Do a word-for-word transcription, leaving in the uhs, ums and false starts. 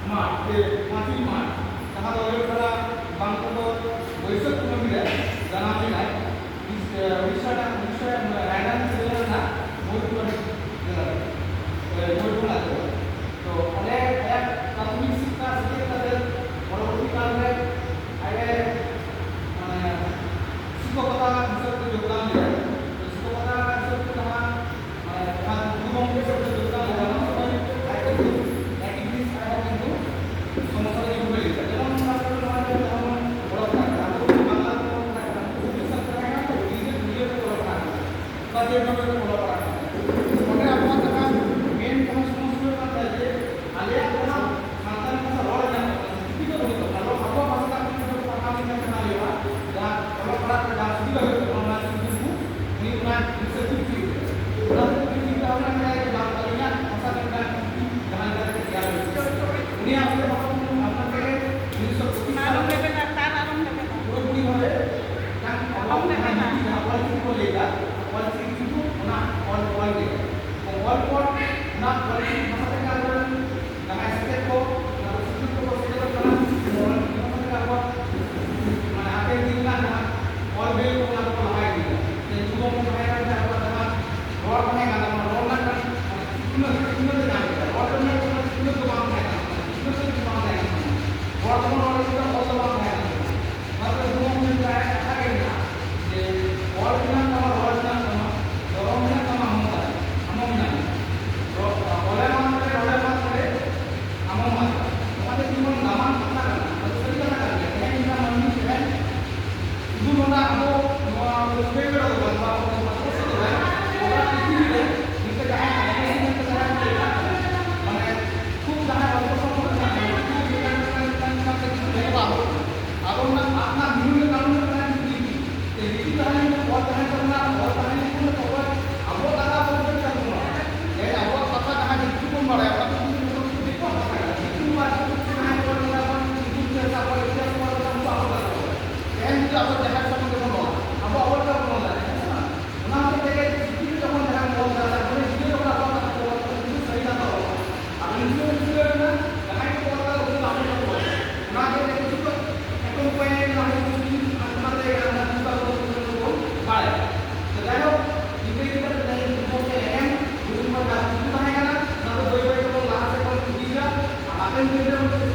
ᱢᱟᱨᱪ, ᱮ, ᱯᱟᱸᱪᱚᱭ ᱢᱟᱨᱪ, ᱡᱟᱦᱟᱸ ᱫᱚ ᱦᱩᱭᱩᱜ ᱠᱟᱱᱟ ᱵᱟᱝ ᱛᱮᱫᱚ ᱵᱟᱹᱭᱥᱟᱹᱠᱷ ᱠᱩᱱᱟᱹᱢᱤ ᱨᱮ ᱡᱟᱱᱟᱢ ᱞᱮᱱᱟᱭ᱾ ᱩᱲᱤᱥᱥᱟ, ᱩᱲᱤᱥᱥᱟ ᱨᱮᱱᱟᱜ, ᱩᱲᱤᱥᱥᱟ ᱨᱮᱱᱟᱜ ᱨᱟᱭᱜᱟᱲ ᱡᱮᱞᱟ ᱨᱮᱱᱟᱜ ᱢᱚᱭᱩᱨᱵᱷᱚᱸᱡᱽ ᱡᱮᱞᱟ ᱨᱮ, ᱮ, ᱢᱚᱭᱩᱨᱵᱷᱚᱸᱡᱽ ᱟᱹᱛᱩ ᱨᱮ᱾ ᱛᱚ ᱚᱸᱰᱮ ᱟᱭᱟᱜ ᱯᱨᱟᱛᱷᱚᱢᱤᱠ ᱥᱤᱠᱠᱷᱟ ᱥᱮᱪᱮᱫ ᱠᱟᱛᱮ ᱯᱚᱨᱚᱵᱚᱨᱛᱤ ᱠᱟᱞ ᱨᱮ ᱟᱡ ᱮ, ᱢᱟᱱᱮ, ᱥᱤᱠᱠᱷᱚᱠᱚᱛᱟ ᱦᱤᱥᱟᱹᱵ ᱛᱮ ᱡᱳᱜᱽᱫᱟᱱ ᱞᱮᱫᱟ᱾ ᱛᱚ ᱥᱤᱠᱠᱷᱚᱠᱚᱛᱟ ᱦᱤᱥᱟᱹᱵ ᱛᱮ ᱡᱟᱦᱟᱸ, ᱢᱟᱱᱮ, ᱡᱟᱦᱟᱸ ᱜᱩᱨᱩ ᱜᱚᱢᱠᱮ ᱥᱟᱶ ᱛᱮ ᱡᱳᱜᱽᱫᱟᱱ ᱞᱮᱫᱟ, ᱚᱱᱟ ᱥᱚᱢᱚᱭ ᱟᱡ ᱠᱤᱱᱛᱩ ᱮᱠᱤ ᱵᱤᱥ ᱟᱡᱦᱚᱸ ᱠᱤᱱᱛᱩ ᱥᱚᱢᱚᱥᱥᱟ ᱨᱮ ᱧᱩᱨᱦᱩ ᱞᱮᱱᱟ᱾ ᱡᱮᱢᱚᱱ ᱚᱱᱟ ᱠᱚᱨᱮ ᱱᱚᱣᱟ ᱡᱮ ᱡᱟᱦᱟᱸ ᱵᱚᱱ ᱚᱞᱚᱜ ᱯᱟᱲᱦᱟᱜ ᱠᱟᱱᱟ, ᱟᱵᱚ ᱡᱩᱫᱤ ᱵᱟᱝᱞᱟ ᱛᱮᱵᱚᱱ ᱯᱟᱲᱦᱟᱜ ᱠᱟᱱᱟ, ᱩᱱᱠᱩ ᱩᱲᱤᱥᱥᱟ ᱨᱮ ᱛᱟᱦᱮᱸ ᱠᱟᱱᱟ, ᱛᱚ ᱩᱲᱤᱭᱟ, ᱩᱲᱤᱭᱟ ᱛᱮᱠᱚ ᱚᱞᱚᱜ ᱯᱟᱲᱦᱟᱜ ᱠᱟᱱᱟ᱾ ᱚᱱᱠᱟ ᱡᱮ ᱵᱷᱟᱵᱮ ᱠᱚ ᱚᱞᱚᱜ ᱯᱟᱲᱦᱟᱜ ᱠᱟᱱᱟ᱾ ᱚᱸᱰᱮ ᱟᱵᱚᱣᱟᱜ ᱡᱟᱦᱟᱸ ᱢᱮᱱ ᱡᱟᱦᱟᱸ ᱥᱚᱢᱚᱥᱥᱟ ᱦᱩᱭᱩᱜ ᱠᱟᱱ ᱛᱟᱦᱮᱸ ᱡᱮ ᱟᱞᱮᱭᱟᱜ ᱡᱟᱦᱟᱸ ᱥᱟᱱᱛᱟᱲᱤ ᱵᱷᱟᱥᱟ ᱨᱚᱲ ᱨᱮᱱᱟᱜ ᱪᱤᱠᱤ ᱫᱚ ᱵᱟᱹᱱᱩᱜ ᱛᱟᱵᱚᱱᱟ, ᱟᱵᱚ ᱟᱵᱚᱣᱟᱜ ᱵᱷᱟᱥᱟ ᱛᱮ ᱯᱟᱲᱦᱟᱣ ᱞᱮᱱᱠᱷᱟᱱ ᱡᱟᱦᱟᱸ ᱦᱩᱭᱩᱜᱼᱟ, ᱡᱟᱦᱟᱸ ᱚᱞᱚᱜ ᱯᱟᱲᱦᱟᱜ ᱨᱮ ᱡᱟᱦᱟᱸ ᱥᱩᱵᱤᱫᱷᱟ ᱦᱩᱭᱩᱜ ᱛᱟᱵᱚᱱᱟ, ᱚᱱᱟ ᱪᱤᱠᱤ ᱩᱱᱠᱩ, ᱩᱱᱤ ᱚᱱᱟ ᱡᱤᱱᱤᱥ ᱮ ᱵᱩᱡᱽ ᱛᱤᱭᱳᱜ ᱠᱮᱫᱟ᱾ ᱚᱱᱟ ᱠᱷᱟᱹᱛᱤᱨ ᱩᱱᱤ ᱪᱤᱱᱛᱟᱹ ᱵᱷᱟᱵᱽᱱᱟ ᱠᱮᱫᱟᱭ ᱡᱮ ᱵᱟᱝ, ᱟᱹᱞᱤᱧᱟᱜ ᱵᱷᱟᱥᱟ ᱛᱮ ᱢᱤᱫᱴᱟᱝ ᱪᱤᱠᱤ ᱡᱟᱦᱟᱸ ᱞᱮᱠᱟ ᱠᱟᱛᱮ ᱛᱮᱭᱟᱨ ᱦᱩᱭᱩᱜᱼᱟ᱾ ᱩᱱᱤᱭᱟᱜ ᱩᱭᱦᱟᱹᱨ ᱵᱷᱟᱵᱽᱱᱟ ᱛᱮᱜᱮ ᱩᱱᱤᱥᱥᱚ ᱯᱚᱸᱪᱤᱥ ᱟᱞᱚᱢ ᱥᱟᱞ ᱨᱮᱵᱮᱫᱟ, ᱛᱟᱨ ᱟᱞᱚᱢ ᱨᱮᱵᱮᱫᱟ᱾ ᱯᱩᱨᱟᱹᱯᱩᱨᱤ ᱵᱷᱟᱵᱮ ᱢᱤᱫᱴᱟᱝ ᱟᱞᱚᱢ ᱚᱞᱚᱜ ᱨᱮᱵᱮᱫᱟ᱾ ᱡᱟᱦᱟᱸ ᱚᱞ ᱪᱤᱠᱤ ᱠᱚ ᱞᱟᱹᱭ ᱮᱫᱟ, ᱚᱞ ᱪᱤᱠᱤ ᱠᱤᱱᱛᱩ ᱚᱱᱟ ᱚᱞ, ᱚᱞ ᱜᱮ᱾ ᱚᱞ ᱯᱚᱨ ᱚᱱᱟ ᱚᱞ ᱪᱤᱠᱤ ᱵᱷᱟᱥᱟ ᱛᱮᱜᱮ ᱟᱵᱚᱨᱮᱱ ᱡᱟᱦᱟᱸᱭ ᱥᱮᱪᱮᱫ ᱠᱚ, ᱚᱱᱟ ᱠᱚ ᱥᱤᱠᱷᱱᱟᱹᱛ ᱠᱚᱠᱚ ᱥᱮᱪᱮᱫᱚᱜ ᱠᱟᱱᱟ, ᱚᱱᱟ ᱵᱷᱟᱥᱟ ᱛᱮᱜᱮ ᱟᱵᱚᱣᱟᱜ, ᱢᱟᱱᱮ, ᱦᱟᱯᱮᱱ ᱫᱤᱱ ᱨᱮᱱᱟᱜ ᱡᱟᱦᱟᱸ ᱚᱞ ᱵᱤᱞ ᱠᱚ, ᱚᱱᱟ ᱠᱚᱠᱚ ᱞᱟᱦᱟ ᱤᱫᱤᱭᱮᱫᱟ᱾ ᱡᱮ ᱧᱩᱛᱩᱢ ᱵᱚᱱ ᱛᱟᱦᱮᱸ ᱠᱟᱱ ᱛᱟᱦᱮᱸ ᱟᱵᱚᱣᱟᱜ ᱡᱟᱦᱟᱸ ᱨᱚᱲ ᱛᱟᱦᱮᱸ ᱠᱟᱱ ᱛᱟᱵᱚᱱᱟ, ᱨᱚᱲ ᱨᱮᱱᱟᱜ ᱢᱟᱱᱮ ᱥᱤᱠᱷᱱᱟᱹᱛ, ᱥᱤᱠᱷᱱᱟᱹᱛ ᱮ ᱧᱟᱢ ᱠᱮᱫᱟ᱾ ᱨᱚᱲ ᱨᱮᱱᱟᱜ ᱠᱳᱱᱳ ᱥᱤᱠᱷᱱᱟᱹᱛ ᱫᱚ ᱵᱟᱝ ᱛᱟᱦᱮᱸ ᱠᱟᱱᱟ, ᱢᱟᱱᱮ ᱥᱤᱠᱷᱱᱟᱹᱛ ᱫᱚ ᱵᱟᱝ ᱛᱟᱦᱮᱸ ᱠᱟᱱᱟ᱾ ᱨᱚᱲ ᱛᱮᱵᱚᱱ ᱨᱚᱲ ᱞᱮᱫᱟ, ᱚᱞ ᱫᱚ ᱵᱟᱝ ᱛᱟᱦᱮᱸ ᱠᱟᱱᱟ᱾ ᱚᱱᱟ ᱠᱚᱨᱮ ᱜᱩᱨᱩ ᱜᱚᱢᱠᱮ ᱢᱮᱛᱟᱭ ᱠᱟᱛᱷᱟ ᱜᱮ ᱢᱮᱱᱟᱜᱼᱟ ᱡᱮ, "ᱚᱞ ᱢᱮᱱᱟᱜ ᱛᱟᱢᱟ, ᱨᱚᱲ ᱢᱮᱱᱟᱜ ᱛᱟᱢᱟ, ᱫᱷᱚᱨᱚᱢ ᱢᱮᱱᱟᱜ ᱛᱟᱢᱟ, ᱟᱢ ᱦᱚᱸ ᱢᱮᱱᱟᱜ ᱢᱮᱭᱟ᱾ ᱨᱚ-, ᱚᱞᱮᱢ ᱟᱫ ᱞᱮᱨᱮ, ᱨᱚᱲᱮᱢ ᱟᱫ ᱞᱮᱨᱮ, ᱟᱢ ᱦᱚᱸᱢ ᱟᱫᱚᱜᱼᱟ᱾" ᱱᱚᱣᱟ ᱫᱚ ᱡᱮᱢᱚᱱ ᱫᱟᱢᱟᱱ ᱠᱟᱛᱷᱟ ᱠᱟᱱᱟ, ᱟᱫᱚ ᱥᱟᱹᱨᱤ ᱠᱟᱛᱷᱟ ᱠᱟᱱ ᱜᱮᱭᱟ᱾ ᱛᱮᱦᱮᱧ ᱢᱤᱫᱴᱟᱝ ᱢᱟᱹᱱᱢᱤ ᱛᱮᱦᱮᱧ ᱥᱩᱫᱷᱩ ᱱᱚᱰᱮ ᱟᱵᱚ ᱱᱚᱣᱟ ᱳᱭᱮᱥᱴ ᱵᱮᱝᱜᱚᱞ ᱨᱮ ᱵᱟᱝ, ᱱᱚᱣᱟ ᱵᱷᱟᱨᱚᱛ ᱵᱚᱨᱥᱚ ᱫᱚ ᱵᱟᱝ, ᱜᱚᱴᱟ ᱯᱨᱤᱛᱷᱤᱵᱤ ᱨᱮ ᱱᱤᱛᱚᱜ ᱡᱟᱦᱟᱸᱭ ᱟᱹᱫᱤᱵᱟᱹᱥᱤ ᱢᱮᱱᱛᱮ ᱡᱟᱦᱟᱸᱭ ᱠᱚ ᱞᱟᱹᱭ ᱠᱟᱜ ᱠᱟᱱᱟ, ᱢᱟᱱᱮ ᱠᱷᱩᱵ ᱡᱟᱦᱟᱸᱭ ᱚᱞᱯᱚ ᱥᱚᱝᱠᱷᱚᱠ ᱢᱮᱱᱟᱜ ᱵᱚᱱᱟ, ᱩᱱᱠᱩ ᱢᱤᱫᱴᱟᱝ, ᱢᱤᱫᱴᱟᱝ, ᱢᱤᱫᱴᱟᱝ, ᱢᱤᱫᱴᱟᱝ ᱠᱟᱛᱮ ᱡᱩᱫᱤ ᱧᱮᱞᱚᱜᱼᱟ, ᱟᱵᱚ, ᱟᱵᱚ ᱨᱮᱱᱟᱜ ᱟᱯᱱᱟᱨ ᱢᱩᱞ ᱨᱮ ᱠᱟᱹᱢᱤ ᱦᱩᱭᱩᱜ ᱠᱟᱱᱟ ᱞᱤᱯᱤ᱾ ᱡᱮ ᱞᱤᱯᱤ ᱛᱟᱦᱮᱸ ᱞᱮᱱᱠᱷᱟᱱ, ᱚᱞ ᱛᱟᱦᱮᱸ ᱞᱮᱱᱠᱷᱟᱱ, ᱚᱞ ᱛᱟᱦᱮᱸ ᱞᱮᱱᱠᱷᱟᱱ ᱚᱠᱚᱭ ᱟᱵᱚᱣᱟᱜ ᱠᱟᱛᱷᱟ ᱟᱵᱚ ᱵᱩᱡᱷᱟᱹᱣ ᱛᱟᱵᱚᱱᱟ᱾ ᱡᱮ ᱟᱵᱚᱣᱟᱜ ᱠᱟᱛᱷᱟ ᱡᱟᱦᱟᱸ ᱡᱤᱱᱤᱥ ᱵᱚᱱ ᱵᱟᱲᱟᱭᱟ, ᱚᱱᱟ ᱠᱚ ᱡᱩᱫᱤ ᱡᱚᱛᱚ ᱠᱤᱪᱷᱩ ᱫᱤᱠᱩᱣᱟᱜ ᱠᱟᱛᱷᱟ ᱠᱟᱱᱟ, ᱫᱤᱠᱩ ᱱᱚᱣᱟ ᱟᱵᱮᱱ ᱜᱤᱫᱽᱨᱟᱹ ᱢᱤᱫᱴᱮᱱ